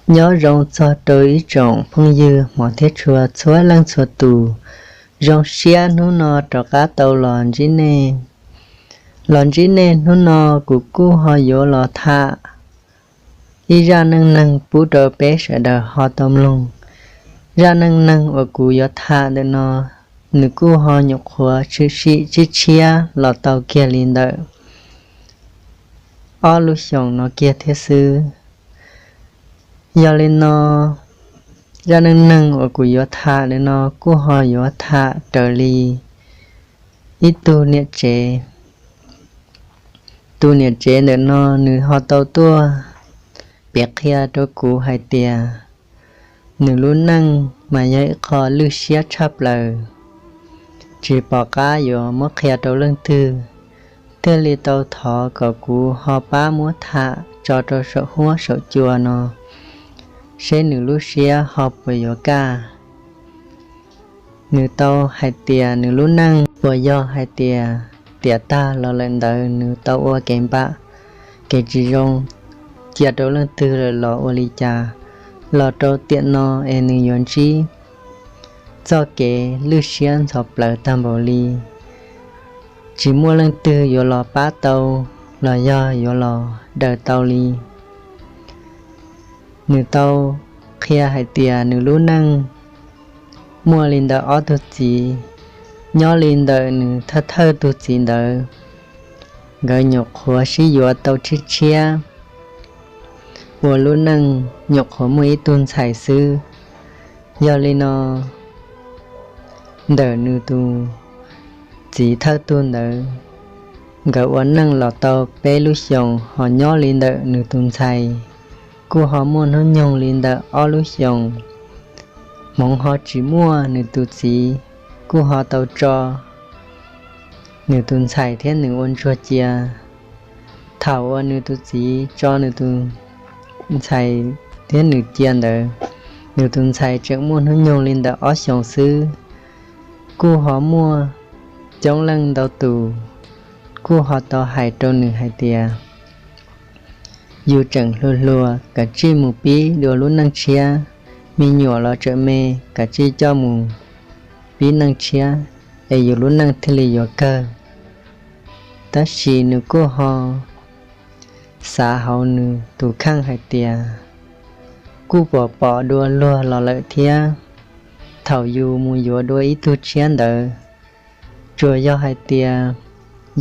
Nyob zoo txog rau ib tsoom phooj ywg hmov thiab tshua txhua leej txhua tus. Zoo siab hnub no rov qab tau los ntsib nej. Los ntsib nej hnub no kuv kuj ho yuav los tham ib zaj neej neeg pub rau peb sawv daws ho tau mloog. Zaj neej neeg uas kuv yuav tham ntawm no, nws kuj ho nyuam qhuav tshwm sim tshiab tshiab los tau kiag li ntawm ob lub xyoos no kiag thiab xwb. Yog li no, zaj neej neeg uas kuv yuav tham ntawm no kuj ho yuav tham raws li ib tug niam tsev. Tus niam tsev ntawm no nws ho tau tuaj piav qhia rau kuv hais tias nws lub neej mas yog ib qho lwj siab tshaj plaws, tsis pom qab yuav muab qhia rau leej twg, thiaj li tau thov kom kuv ho pab muab tham tso rau saum huab saum cua no, seb nws lub siab ho puas yuav kaj. Nws tau hais tias nws lub neej puas yog hais tias tiam tag los lawm ntawd nws tau ua kev npam, kev tsis zoo cia rau leej twg lawm los ua li cas, los rau tiam no es nws yuav ntsib txoj kev lwj siab ntxhov plawv tag npaum li, tsis muaj leej twg yuav los pab tau los yog yuav los daws tau li. Nws tau qhia hais tias nws lub neej muaj li ntawm ob tug txiv, nyob li ntawm nws thawj thawj tug txiv ntawd, nkawd nyuam qhuav sib yuav tau tshiab tshiab, ua lub neej nyuam qhuav muaj ib tug ntxhais xwb. Yog li no, ntawm nws tus txiv thawj tug ntawd, nkawd ua neej los tau peb lub xyoos ho nyob li ntawm nws tus ntxhais kuj ho muaj hnub nyoog li ntawm ob lub xyoos. Hmoov ho tsis muaj, nws tus txiv kuj ho tau tso nws tus ntxhais thiab nws ua ntsuag cia. Thaum uas nws tus txiv tso nws tus ntxhais thiab nws cia ntawd, nws tus ntxhais tseem muaj hnub nyoog li ntawm ob xyoos xwb, kuj ho muaj coob leej ntau tus kuj ho tau hais rau nws hais tias, yus tseem hluas hluas, kav tsij mus pib dua lub neej tshiab, me nyuam los tseem me, kav tsij coj mus pib neej tshiab es yus lub neej thiaj li yuav kawg. Tab sis nws kuj ho xav hauv nws tus kheej hais tias, kuj pom pom dua luag los lawm thiab, thaum yus mus yuav dua ib tug tshiab ntawd, tsuas yog hais tias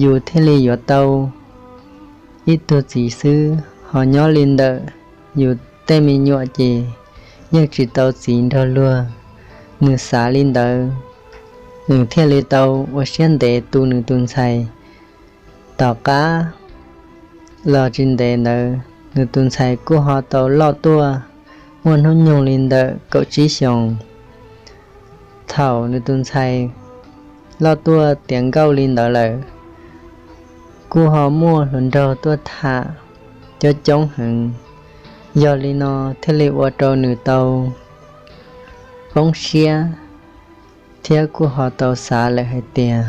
yus thiaj li yuav tau ib tug txiv xwb, ho nyob li ntawm yus tej me nyuam ces yeej tsis tau txiv nrog luag. Nws xav li ntawd, nws thiaj li tau ua siab ntev tu nws tus ntxhais. Tom qab los tsis ntev ntawd, nws tus ntxhais kuj ho tau loj tuaj, muaj hnub nyoog li ntawm kaum tsib xyoos. Thaum nws tus ntxhais loj tuaj tiav nkauj li ntawd lawm, kuj ho muaj hluas nraug tuaj tham coob coob heev. Yog li no thiaj li ua rau nws tau poob siab, thiab kuj ho tau xav lawm hais tias,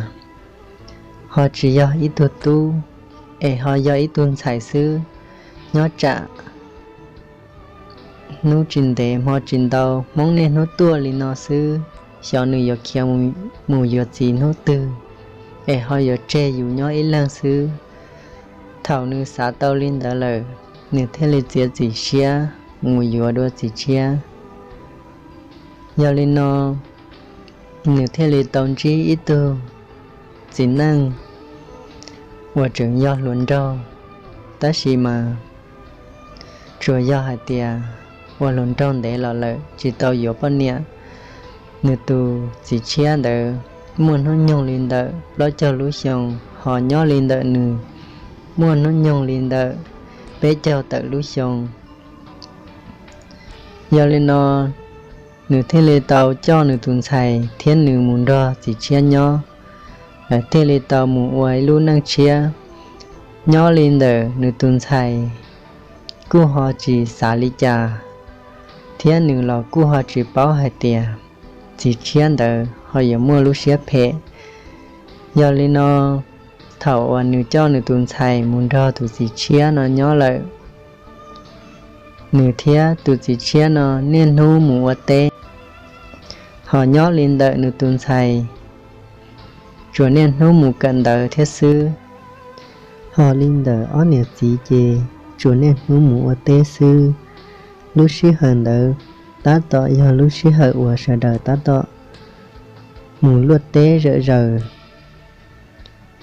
ho tsis yog ib tug tub, es ho yog ib tug ntxhais xwb. Nyob tsam hnub tsis ntev hmo tsis ntau, Hmoob niaj hnub tuaj li no xwb, xyov nws yuav khiav mus yuav txiv hnub twg, es ho yuav tseg yus nyob ib leeg xwb. Thaum nws xav tau li ntawd lawm, nws thiaj li txiav txim siab mus yuav dua txiv tshiab. Yog li no, nws thiaj li tau ntsib ib tug txiv neej uas tseem yog hluas nraug, tab sis mas tsuas yog hais tias ua hluas nraug ntev los lawm tsis tau yuav poj niam. Nws tus txiv tshiab ntawd muaj hnub nyoog li ntawm plaub caug lub xyoo, ho nyob li ntawm nws muaj hnub nyoog li ntawm peb caug tawm lub xyoo. Yog li no, nws thiaj li tau coj nws tus ntxhais thiab nws mus nrog txiv tshiab nyob, lawv thiaj li tau mus ua ib lub neej tshiab. Nyob li ntawm nws tus ntxhais kuj ho tsis xav li cas, thiab nws los kuj ho tsis paub hais tias txiv tshiab ntawd ho yuav muaj lub siab phem. Yog li no, thaum uas nws coj nws tus ntxhais mus nrog tus txiv tshiab no nyob lawm, Nws thiab tus txiv tshiab no niaj hnub mus ua teb, ho nyob li ntawm nws tus ntxhais tsuas niaj hnub mus kawm ntawv thiab xwb. Ho li ntawm ob niam txiv ces tsuas niaj hnub mus ua teb xwb. Lub sij hawm ntawd tab tom yog lub sij hawm uas sawv daws tab tom mus luaj teb zom zaws.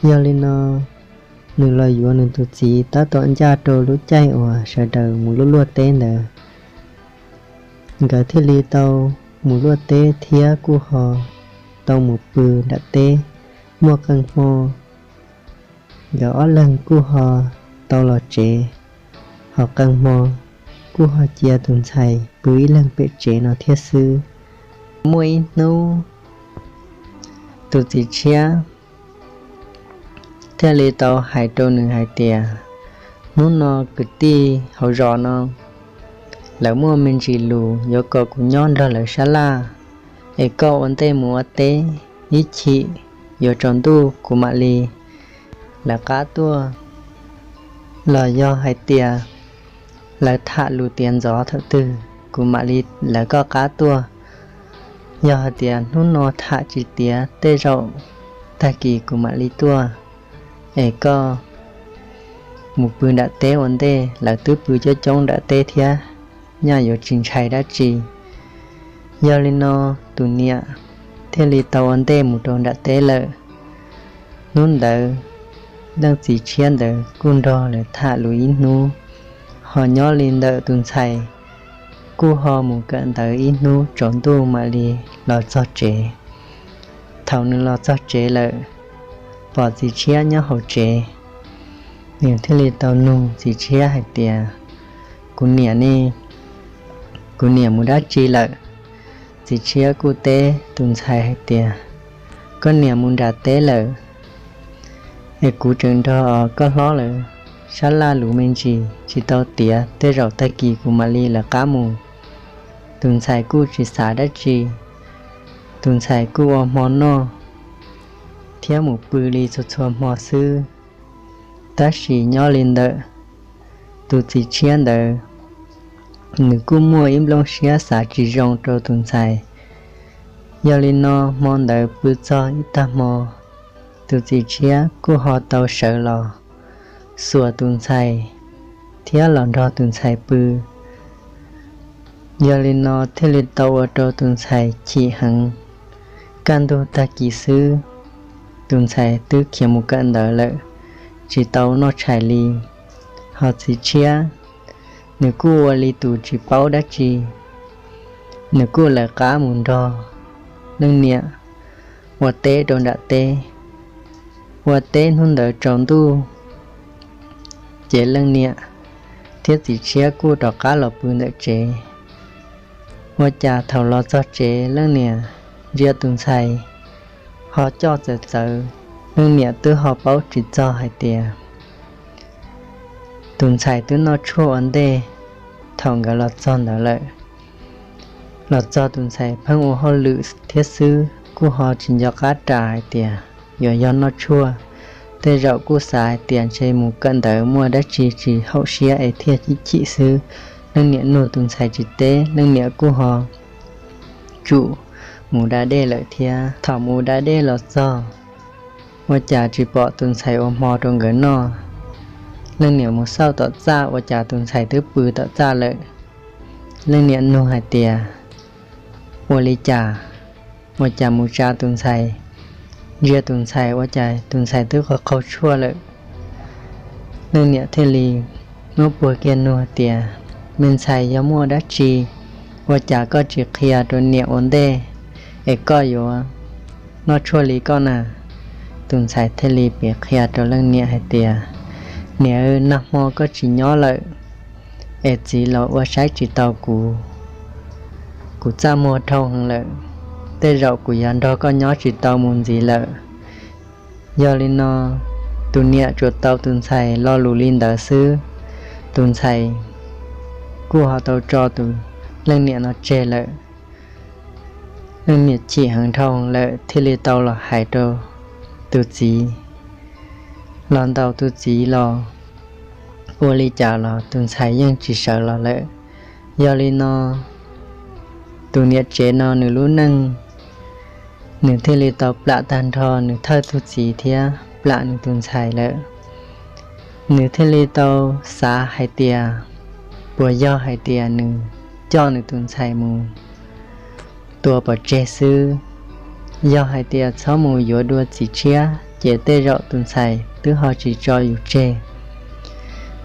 Yog li no, nws los yuav nws tus txiv tab tom ncaj rau lub caij uas sawv daws mus luaj luaj teb ntawd. Nkawd thiaj li tau mus luaj teb thiab kuj ho tau mus pw nram teb. Muaj qee hmo, nkawd ob leeg kuj ho tau los tsev, ho qee hmo kuj ho cia tus ntxhais pw ib leeg pem tsev no thiab xwb. Muaj ib hnub, tus txiv tshiab thiaj li tau hais rau nws hais tias, hnub no kwv tij hauv zos no lawv muaj me ntsis lus yuav kom kuv nyob nrog lawv sab laj, es koj ua ntej mus ua teb ib chim, yuav tsaus ntuj kuv mam li lawv qab tuaj. Los yog hais tias lawv tham lus tiav ntxov thaum twg kuv mam li lawv koj qab tuaj. Yog hais tias hnub no tham tsis tiav tej zaum tag kis kuv mam li tuaj, es koj mus pw nram teb ua ntej, lawv twb pw coob coob nram teb thiab, nyaj yuav tsis ntshai dab tsi. Yog li no, tus niam thiaj li tau ua ntej mus rau nram teb lawm. Hnub ntawd, leej txiv tshiab ntawd kuj nrog lawv tham lus ib hnub, ho nyob li ntawm tus ntxhais kuj ho mus kawm ntawv ib hnub tsaus ntuj mam li los txog tsev. Thaum nws los txog tsev lawm, pom txiv tshiab nyob hauv tsev, nws thiaj li tau nug txiv tshiab hais tias, kuv niam ne, kuv niam mus dab tsi lawm? Txiv tshiab kuj teb tus ntxhais hais tias, koj niam mus nram teb lawm, es kuv tseem nrog koj hlob lawv sab laj lus me ntsis tsis tau tiav, tej zaum tag kis kuv mam li lawv qab mus. Tus ntxhais kuj tsis xav dab tsi, tus ntxhais kuj ua hmo noj thiab mus pw li txhua txhua hmo xwb. Tab sis nyob li ntawm tus txiv tshiab ntawd, nws kuj muaj ib nplooj siab xav tsis zoo rau tus ntxhais. Yog li no hmo ntawd pw txog ib tag hmo, tus txiv tshiab kuj ho tau sawv los xuas tus ntxhais thiab los nrog tus ntxhais pw. Yog li no thiaj li tau ua rau tus ntxhais chim heev. Kaj ntug tag kis xwb, tus ntxhais twb khiav mus kawm ntawv lawm, tsis tau noj tshais li. Ho txiv tshiab, nws kuj ua li tus tsis paub dab tsi, nws kuj lawv qab mus nrog leej niam ua teb rau nram teb. Ua teb hnub ntawd tsaus ntuj, ces leej niam thiab txiv tshiab kuj rov qab los pw ntawm tsev. Ua cas thaum los txog tsev leej niam ntsia tus ntxhais ho coj txawv txawv, leej niam twb ho paub tsis txog hais tias tus ntxhais twb noj tshuaj ua ntej thaum nkawd los txog ntawd lawm. Los txog tus ntxhais pheej ua hauj lwm thiab xwb, kuj ho tsis nco qab ras hais tias yuav yog noj tshuaj. Tej zaum kuj xav hais tias ntshe mus kawm ntawv muaj dab tsi tsis haum siab es thiaj chim chim xwb. Leej niam nug tus ntxhais tsis teb, leej niam kuj ho tsum mus da dej lawm thiab. Thaum mus da dej los txog, ua cas tsis pom tus ntxhais ua hmo rau nkawd noj. Leej niam mus xauj tom txaj, ua cas tus ntxhais twb pw tom txaj lawm. Leej niam nug hais tias, ua li cas? Ua cas mus tsa tus ntxhais? Ntsia tus ntxhais, ua cas tus ntxhais twb qaug qaug tshuaj lawm. Leej niam thiaj li muab puag kiag nug tias, me ntxhais, yog muaj dab tsi, ua cas koj tsis qhia rau niam ua ntej, es koj yuav noj tshuaj li koj na? Tus ntxhais thiaj li piav qhia rau leej niam hais tias, niam, nag hmo koj tsis nyob lawm, es txiv los ua saib tsis tau kuv. Kuv txaj muag dhau heev lawm, tej zaum kuv yuav nrog koj nyob tsis tau mus ntxiv lawm. Yog li no, tus niam tsuas tau tus ntxhais lo lus li ntawd xwb, tus ntxhais kuj ho tau tso tus leej niam no tseg lawm. Leej niam chim heev dhau lawm thiaj li tau los hais rau tus txiv. Los ntaus tus txiv los ua li cas los tus ntxhais yeej tsis sawv los lawm. Yog li no, tus niam tsev no nws lub neej, nws thiaj li tau plam tag nrho nws thawj tug txiv thiab plam nws tus ntxhais lawm. Nws thiaj li tau xav hais tias, puas yog hais tias nws coj nws tus ntxhais mus tua pov tseg xwb? Yog hais tias txhob mus yuav dua txiv tshiab ces tej zaum tus ntxhais twb ho tsis tso yus tseg.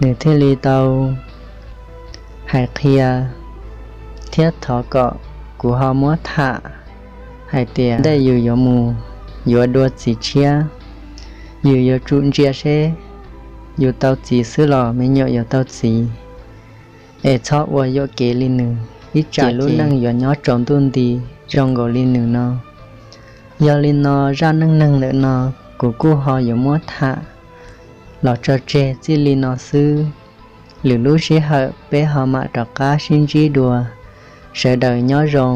Nws thiaj li tau hais qhia thiab thov kom kuv ho muab tham hais tias tej yus yuav mus yuav dua txiv tshiab, yus yuav tsum ntsia seb yus tau txiv xwb los me nyuam yuav tau txiv, es txhob ua yuam kev li nws, ib tsam lub neej yuav nyob tsaus ntuj nti zoo nkaus li nws no. Yog li no zaj neej neeg ntawm no kuv kuj ho yuav muab tham los tso tseg txij li no xwb. Lwm lub sij hawm peb ho mam rov qab sib ntsib dua. Sawv daws nyob zoo.